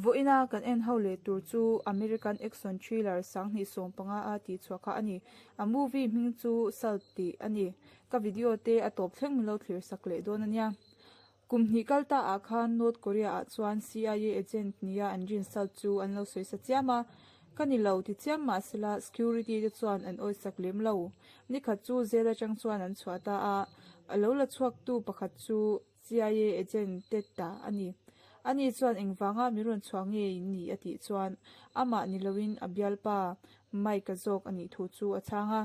Vawiina kan en ho leh tur chu American action thriller 2015 a tihchhuah kha a ni. A movie hming chu Salt tih a ni. Ka video te a tawp thleng min lo thlir sak leh dawn a nia. Kum hnih kal ta ah khan North Korea ah chuan CIA agent nia an rin Salt chu an lo sawi sa chiam a. Ka ni lo ti chiam mahsela security te chuan an awisak lem lo. Nikhat chu jail atang chuan an chhuah ta a, a lo la chhuaktu pakhat chu CIA agent Ted ta a ni. Ani chuan engvanga min rawn chhuah nge in ni a tih chuan amah ni loin a bialpa Mike-a zawk a nih thu chu a chhang a.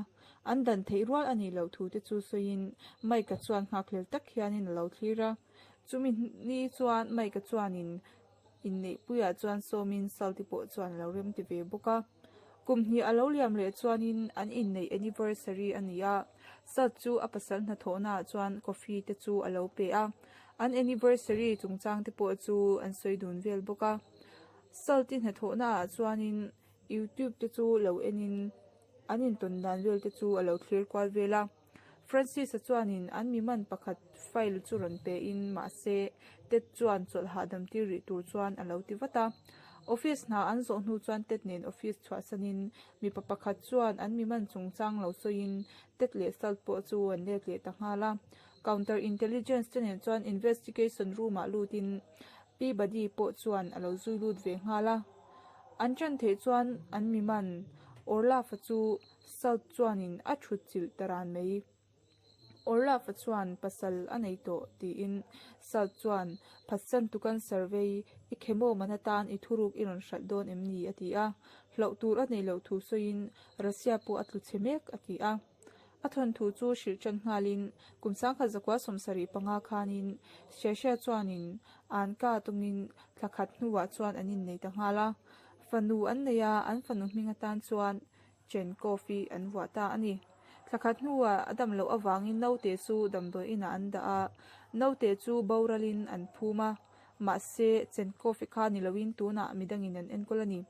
An dan theih rual a nih loh thu te chu sawiin Mike-a chuan nghakhlel tak hianin a lo thlir a. Chumi ni chuan Mike-a chuanin Inneihpuiah chuan sawmin Salty pawh chuan a lo rem ti ve bawk a. Kum hnih a lo liam leh chuanin an inneih anniversary a ni a, Salt chu a pasal hnathawhnaah chuan coffee te chu a lo pe a. An anniversary chungchang te pawh chu an sawi dun vel bawk a. Salty hnathawhnaah chuanin YouTube te chu lo enin an intawn dan vel te chu a lo thlir kual vel a. Francis-a chuanin an mi man pakhat file chu rawn pein mahse Ted chuan chawlh hahdam tir rih tur chuan a lo ti vat a. Office hna an zawh hnu chuan Ted nen office chhuahsanin mipa pakhat chuan an mi man chungchang lo sawiin Ted leh Salt pawh chu an let leh ta nghal a. Counter intelligence te nen chuan investigation room ah lutin Peabody pawh chuan a lo zui lut ve nghal a. An ṭan theih chuan an mi man Orlaf-a chu Salt chuanin a thut chilh ta ran mai. Orlaf-a chuan pasal a nei tawh tiin Salt chuan phatsan tukan survey i khemaw man atan i thuruk i rawn hralh dawn em ni a ti a, hlauh tur a nei loh thu sawiin Russia pawh a tlu chhe mek a ti a. A thawnthu chu hrilh tan nghalin kum 1975 khanin Sciascia chuanin Anka tawngin thla khat hnuah chuan an innei ta nghal a. Fanu an nei a, an fanu hming atan chuan Chenkov hi an vuah ta a ni. Thla khat hnuah a dam loh avangin naute chu damdawi inah an dah a, naute chu boralin an phum a, mahse Chenkov hi kha ni loin tunah midangin an enkawl a ni.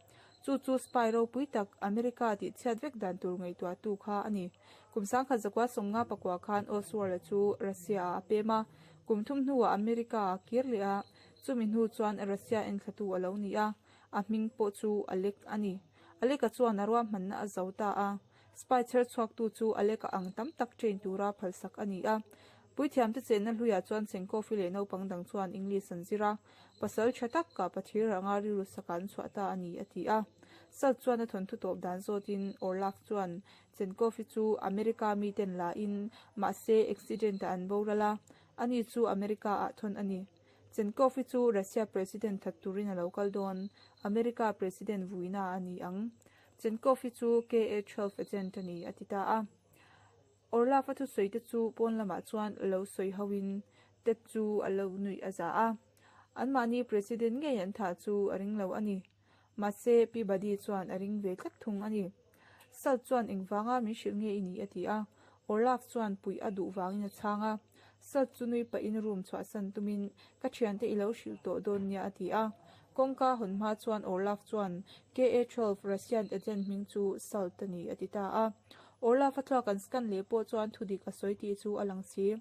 Chu chu spy ropui tak America tih chhiat vek dan tur ngaihtuahtu kha a ni. Kum 1959 khan Oswald-a chu Russia-ah a pem a, kum thum hnuah America-ah a kir leh a, chumi hnu chuan Russia enthlatu a lo ni a, a hming pawh chu Alec a ni. Alec-a chuan a ruahmanna a zo ta a, spy chher chhuaktu chu Alec-a ang tam tak train tura phalsak a ni a. Puithiamte chenna hluiah chuan Chengkofi leh naupang dang chuan English an zir a, pasal tha tak kah pathir anga rilru saka an chhuah ta a ni, a ti a. Salt chuan a thawnthu tawp dan zawtin Orlaf chuan Chenkofi chu America miten la in mahse accident-ah an boral a, ani chu America-ah thawn a ni. Chenkov hi chu Russia President that turin a lo kal dawn, America President vuina a ni ang. Chenkov hi chu KA-12 agent a ni, a ti ta a. Orlov a thusawi te chu pawn lamah chuan lo sawi hoin Ted chu a lo nuih a za a. Anmahni President ngei an thah chu a ring lo a ni. Mahse, Peabody chuan a ring ve tlat thung a ni. Salt chuan engvanga min hrilh nge i nih a ti a. Olaf chuan puih a duh vangin a chhang a. Salt chu nui pahin room chhuahsan tumin ka thiante i lo hrilh tawh dawn nia a ti a. Kawngka hawn hma chuan Olaf chuan KA-12 Russian agent hming chu Salt a ni a ti ta a. Olaf a thluak an scan leh pawh chuan thudik a sawi tih chu a lang si.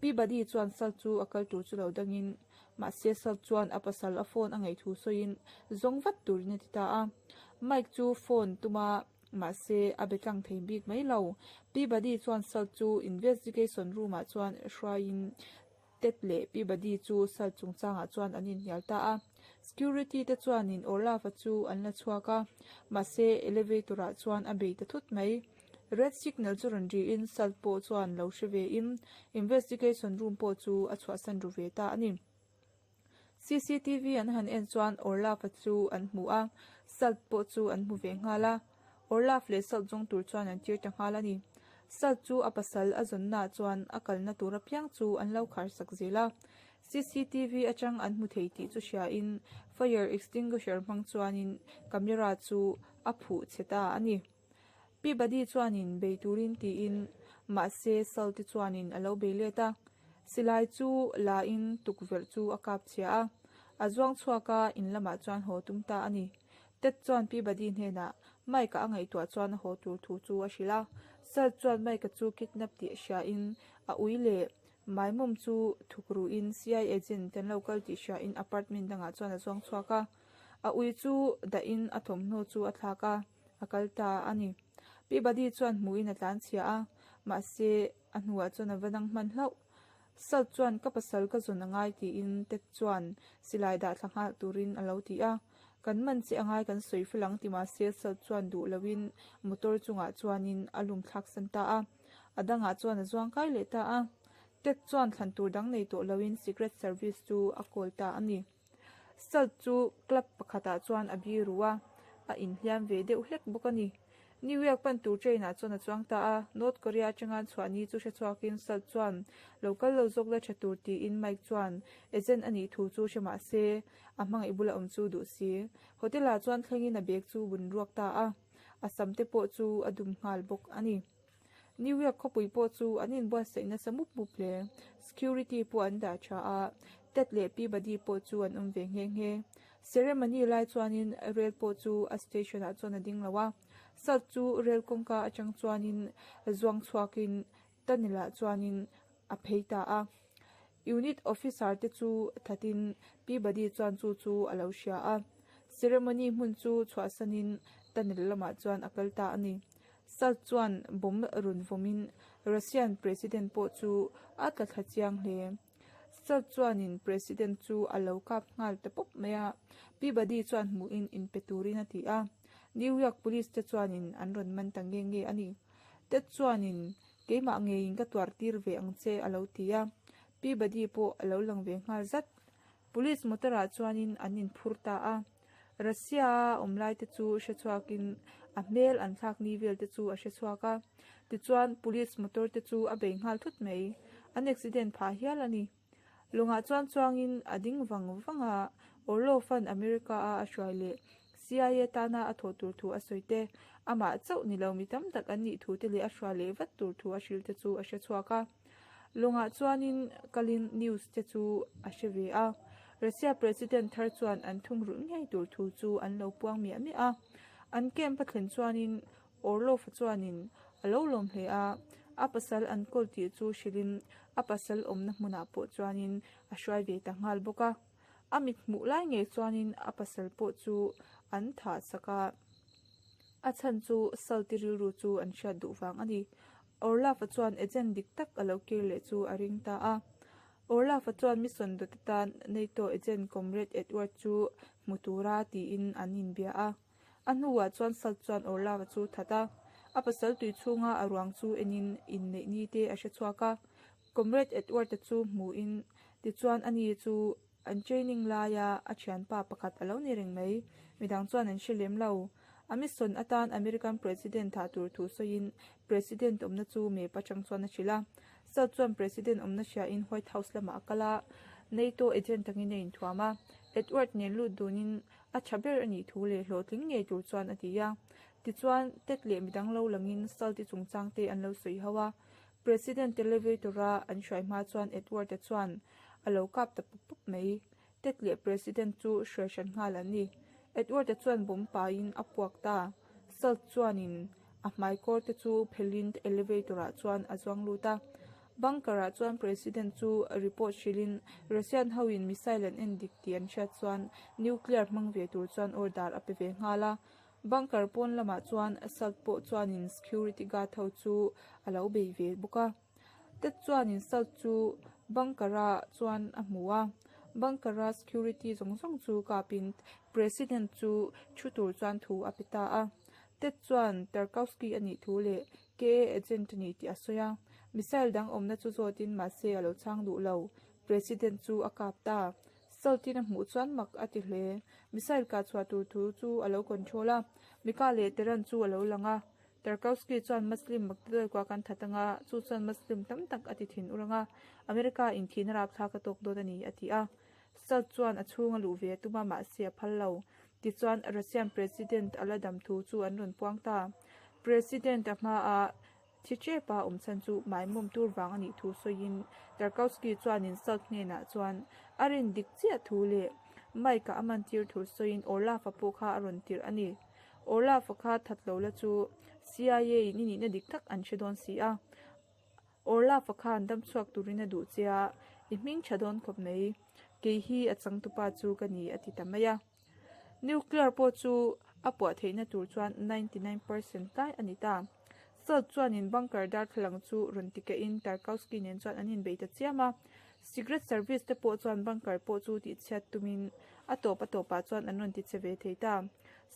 Peabody chuan Salt chu a kal tur chu lo dangin, mahse Salt chuan a pasal a phone a ngaih thu sawiin zawng vat turin a ti ta a. Mike chu phone tuma mahse a be tlang thei bik mai lo. Peabody chuan Salt chu investigation room ah chuan hruaiin Ted leh Peabody chu Salt chungchangah chuan an inhnial ta a. Security te chuanin Olaf-a chu an la chhuak a, mahse elevator ah chuan a bei ta thut mai. Red signal chu rawn riin Salt pawh chuan lo hre vein investigation room pawh chu a chhuahsan ru ve ta a ni. CCTV an han en chuan Orlaf-a chu an hmu a, Salt pawh chu an hmu ve nghal a. Orlaf leh Salt zawng tur chuan an tir ta nghal a ni. Salt chu a pasal a zawnnaah chuan a kalna tur apiang chu an lo khar sak zel a. CCTV atang an hmu thei tih chu hriain fire extinguisher hmang chuanin camera chu a phuh chhe ta a ni. Peabody chuanin bei turin tiin mahse Salte chuanin a lo bei let a. Silai chu la in tukverh chu a kap chhia a. A zuang chhuak a, in lamah chuan haw tum ta a ni. Ted chuan Peabody hnenah Mike-a a ngaihtuah chuan a haw tur thu chu a hrilh a. Salt chuan Mike-a chu kidnap tih a hria in a ui leh Maimawm chu thuk ruhin CIA agent an lo kal tih hria in apartment dangah chuan a zuang chhuak a. A ui chu dahin a thawmhnaw chu a thlak a, a kal ta a ni. Peabody chuan hmuhin a tlanchhia a, mahse a hnuah chuan a va dang hman hlauh. Salt chuan ka pasal ka zawn a ngai tiin Ted chuan silai dah thla nghal turin a lo ti a. Kan man che a ngai kan sawi fel ang ti mahse Salt chuan duh loin motor chungah chuanin a lum thlak san ta a. A dangah chuan a zuang kai leh ta a. Ted chuan thlan tur dang nei tawh loin Secret Service chu a call ta a ni. Salt chu club pakhatah chuan a biru a, a inhliam ve deuh hlek bawk a ni. New York pan tur train ah chuan a chuang ta a, North Korea atanga an chhuah ni chu hre chhuakin Salt chuan lo kal lo zawk la tha tur tiin Mike chuan agent a nih thu chu hre mah se a hmangaih bula awm chu duh si. Hotel ah chuan thlengin a bag chu bun ruak ta a, a sam te pawh chu a dum nghal bawk a ni. New York khawpui pawh chu an inbuatsaih nasa mup mup hle. Security pawh an dah tha a, Ted leh Peabody pawh chu an awm ve nghe nghe. Ceremony lai chuanin rel pawh chu a station ah chuan a ding lo a, Salt chu rel kawngka atang chuanin zuang chhuakin tunnel ah chuanin a phei ta a. Unit officer te chu thatin Peabody chuan chu chu a lo hria a. Ceremony hmun chu chhuahsanin tunnel lamah chuan a kal ta a ni. Salt chuan bomb rawn vawmin Russian President pawh chu a tla thla chiang hle. Salt chuanin President chu a lo kap nghal ta pawp mai a, Peabody chuan hmuhin inpe turin a ti a. New York Police te chuanin an rawn man ta nge nge a ni. Ted chuanin keimah ngeiin ka tuar tir ve ang che a lo ti a, Peabody pawh a lo lang ve nghal zat. Police motor ah chuanin an inphur ta a. Russia-a awm lai te chu hre chhuakin a hmel an thlak ni vel te chu a hre chhuak a. Tichuan police motor te chu a bei nghal thut mai. An accident phah hial a ni. Lawngah chuan chuangin a ding vang vang a, Orlov-a'n America-a a hruai leh CIA tana a thawh tur thu a sawi te, amah chauh ni lo mi tam tak an nih thu te leh a hruai leh vat tur thu a hrilh te chu a hre chhuak a. Lawngah chuanin kalin news te chu a hre ve a, Russia President thar chuan an thungrulh ngei tur thu chu an lo puang miah miah a. An camp a thlen chuanin Orlov-a chuanin a lo lawm hle a, a pasal an kawl tih chu hrilhin a pasal awmna hmunah pawh chuanin a hruai ve ta nghal bawk a. A mit hmuh lai ngei chuanin a pasal pawh chu an thah sak a, a chhan chu Salty rilru chu an hriat duh vang a ni. Orlaf-a chuan agent dik tak a lo kir leh chu a ring ta a. Orlaf-a chuan mission dawt atan NATO agent Comrade Edward chu hmu tura tiin an inbia a. A hnuah chuan Salt chuan Orlaf-a chu that a. A pasal tui chhunga a ruang chu enin inneih ni te a hre chhuak a. Comrade Edward-a chu hmuin tichuan ani chu An training laia a thianpa pakhat a lo ni reng mai. Midang chuan an hre lem lo. A mission atan American President thah tur thu sawiin President awmna chu map atang chuan a hrilh a. South chuan President awmna hriain White House lamah a kal a, NATO agent angin a inthuam a. Edward nen lut dunin a tha ber a nih thu leh hlawhtling ngei tur chuan a ti a. Tichuan, Ted leh midang lo langin Salt-i chungchang te an lo sawi ho a. President elevator-a an hruai hma chuan Edward-a chuan a lo kap ta pup pup mai. Ted leh President chu hruai hran nghal an ni. Edward-a chuan bomb paiin a puak ta. Salt chuanin a hmai kawr te chu phelhin elevator-ah chuan a zuang lut a. Bunker-ah chuan President chu report hrilhin Russian hoin missile an en dik tih an hriat chuan nuclear hmang ve tur chuan order a pe ve nghal a. Bunker pawn lamah chuan Salt pawh chuanin security guard ho chu a lo bei ve bawk a. Ted chuanin Salt chu bunker ah chuan a hmu a, bunker a security zawng zawng chu kapin President chu thu tur chuan thu a pe ta a. Ted chuan Tarkowski a nih thu leh KA agent a ni tih a sawi a. Missile dang awmna chu zawtin mahse a lo chhang duh lo. President chu a kap ta. Salt-in a hmuh chuan mak a ti hle. Missile kah chhuah tur thu chu a lo control a, Mika leh Tehran chu a lo lang a. Tarkowski chuan Muslim maktaduai kua kan that anga, chu chuan Muslim tam tak a ti thin ur anga, America in thihna rapthlak a tawk dawn a ni, a ti a. Salt chuan a chhung a luh ve a tum a, mahse a phal lo. Tichuan Russian President a la dam thu chu an rawn puang ta. President a hmaah Thi ṭepa awm chhan chu maimawm tur vang a nih thu sawiin Tarkowski chuanin Salt hnenah chuan a rin dik chiah thu leh Mike-a a man tir thu sawiin Orlaf-a pawh kha a rawn tirh a ni. Orlaf-a kha that lo la chu CIA-in i nihna dik tak an hre dawn si a. Orlaf-a khan dam chhuak turin a duh che a, i hming ṭha dawn khawp mai. Kei hi a changtupa chu ka ni a ti ta mai a. Nuclear pawh chu a puah theihna tur chuan 99 percent tlai a ni ta. Salt chuanin bunker darthlalang chu rawn ti kehin Tarkowski nen chuan an inbei ta chiam a. Secret Service te pawh chuan bunker pawh chu tihchhiat tumin a tawp a tawpah chuan an rawn ti che ve thei ta.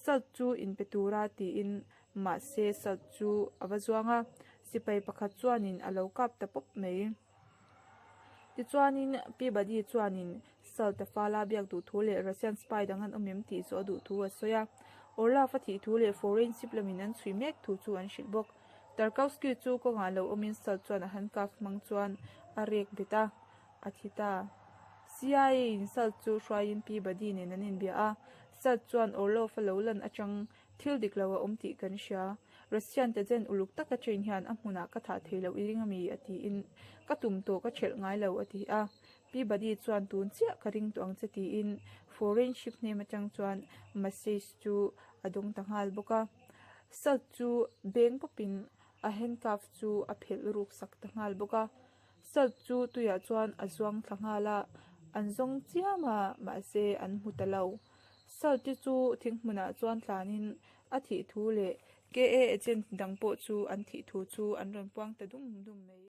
Salt chu inpe tura tiin mahse Salt chu a va zuang a, sipai pakhat chuanin a lo kap ta pawp mai. Tichuanin Peabody chuanin Salt a fala biak duh thu leh Russian spy dang an awm em tih zawh a duh thu a sawi a. Orlov a thih thu leh foreign ship lamin an chhui mek thu chu an hrilh bawk. Tarkowski chu kawngah lo awmin Salt chuan a handcuff hmang chuan a rek bet a, a thi ta. CIA in Salt chu hruaiin Peabody nen an inbia a, Salt chuan Orlov a lo lan atang thil dik lo a awm tih kan hria. Russian te zen uluk taka train hian a hmunah ka thah thei loh i ring ami? a tiin ka tum tawh ka ṭhelh ngai lo a ti a. Peabody chuan tun chiah ka ring tawh ang che tiin foreign ship hnem atang chuan message chu a dawng ta nghal bawk a. Salt chu beng pawpin a handcuff chu a phelh ruk sak ta nghal bawk a. Salt chu tuiah chuan a zuang thla nghal a, an zawng chiam a mahse an hmu ta lo. Salt te chu thing hmunah chuan tlanin a thih thu leh KA agent dang pawh chu an thih thu chu an rawn puang ta dum dum mai.